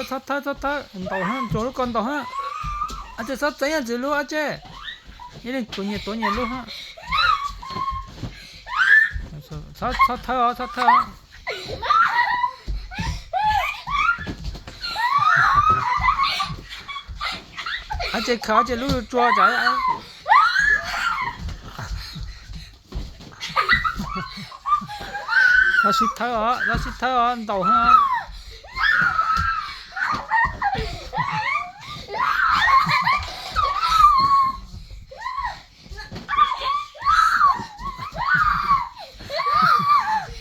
Txhob thawb, txhob thawb, ntaus hab, tsuag lub ko ntaus hab. Ab tsi, txhob txeeb txiv lub ab tsi. Ib leeg tuav nyias tuav nyias lub hab. Txhob thawb os, txhob thawb os. Ab tsi, khaws ab tsi lub tsuag tsuag. Txhob sib thawb os, txhob sib thawb os, ntaus hab.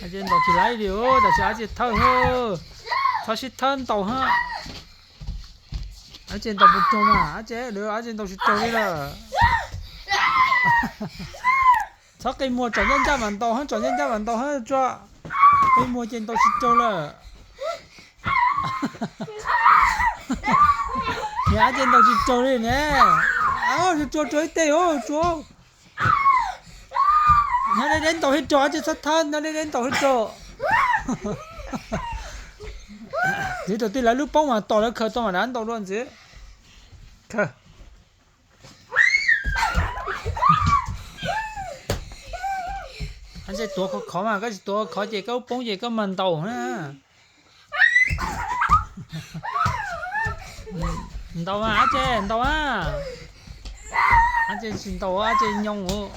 Ab tsi ntaus tsis laib li, tab sis ab tsi thawb hab. Txhob sib thawb, ntaus hab. Ab tsi ntaus puas raug mas, ab tsi, ab tsi ntaus tsis raug li lawm. Txhob qi muag, tsom ncaj ncaj mas ntaus hab, tsom ncaj ncaj mas ntaus hab tsuag. Qi muag ces ntaus tsis raug lawm. Niam, ab tsi ntaus tsis raug li ne. Tsuag, tsuag ib teg os, tsuag. Nyob deb deb ntaus thiaj raug, ab tsi txhob thawb, nyob deb deb ntaus thiaj raug. Ntxiv thaum twg lawv lub poob mas tos lawv khaws tau mam rov ntaus dua ntxiv. Khaws. Ab tsi tuav khov khov mas, koj tsis tuav khov ces koj lub poob ces koj mag ntaus na. Ntaus mas, ab tsi ntaus a. Ab tsi tsis ntaus, ab tsi nyoos.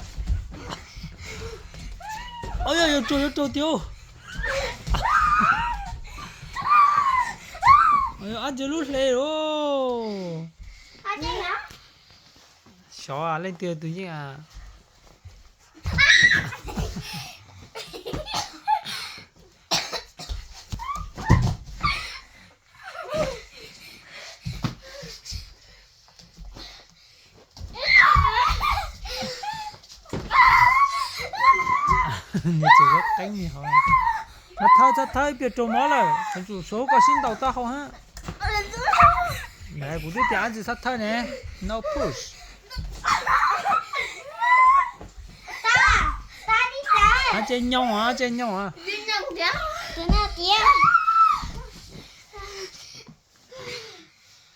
Yog, yuav raug, yuav raug tiag. Ab tsi lub hle lauj. Xyov leej twg tus yeej a. Nws tseem qeeb qeeb li hov. Txhob thawb, txhob thawb, ib pliag raug mob lawm, tsum suav koj sib ntaus taub hau hab. Kuv twb tias ab tsi txhob thawb ne, no push. Ab tsi nyoos, ab tsi nyoos.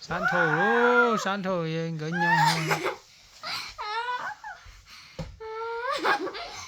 Sab nrhau, sab nrhau nkawd nyoos.